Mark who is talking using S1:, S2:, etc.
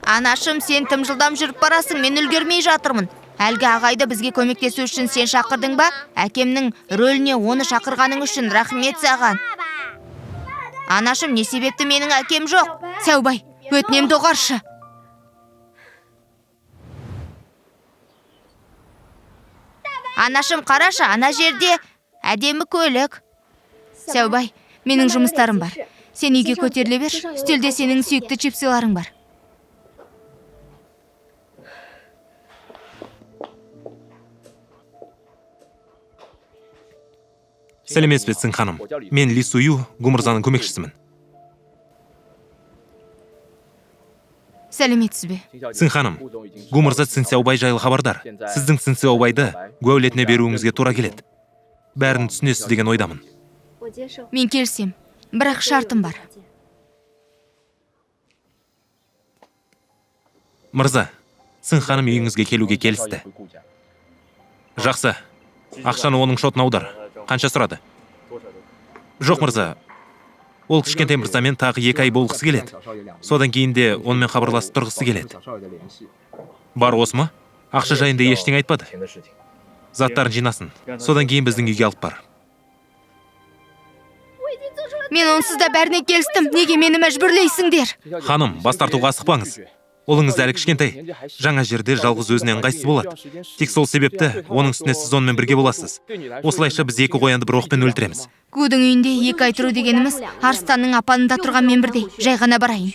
S1: Анашым, сен тым жылдам жүріп барасың, мен үлгермей жатырмын. Әлгі ағайды бізге көмектесу үшін сен шақырдың ба? Әкемнің рөліне оны шақырғаның үшін рахмет саған. Анашым, не себепті менің әкем жоқ? Сәубай, өтінем, доғаршы. Анашым, қарашы, ана жерде әдемі көлік. Сәубай, менің жұмыстарым бар. Сен үйге көтеріле бер. Үстелде сенің сүйікті чипсыларың бар.
S2: Сәлеметсіз бе, Цин ханым? Мен Ли Сую, Гу мырзаның көмекшісімін.
S1: Сәлеметсіз бе?
S2: Цин ханым, Гу мырза Цин Сяобай жайлы хабардар. Сіздің Цин Сяобайды Гу әулетіне беруіңізге тура келеді. Бәрін түсінесіз деген ойдамын.
S1: Мен келісем, бірақ шартым бар.
S2: Мырза, Цин ханым үйіңізге келуге келісті. Жақсы. Ақшаны оның шотына аудар. Қанша сұрады? Жоқ, мырза. Ол кішкентай мырзамен тағы 2 ай болғысы келеді. Содан кейін де онымен хабарласып тұрғысы келеді. Бар осы ма? Ақша жайында ештеңе айтпады. Заттарын жинасын. Содан кейін біздің үйге алып бар.
S1: Мен онсыз да бәріне келістім. Неге мені мәжбүрлейсіңдер?
S2: Ханым, бас тартуға асықпаңыз. Ұлыңыз әлі кішкентай. Жаңа жерде жалғыз өзіне ыңғайсыз болады. Тек сол себепті оның үстіне сіз онымен бірге боласыз. Осылайша біз екі қоянды бір оқпен өлтіреміз.
S1: Гудың үйінде 2 ай тұру дегеніміз арыстанның апанында тұрғанмен бірдей. Жай ғана барайын.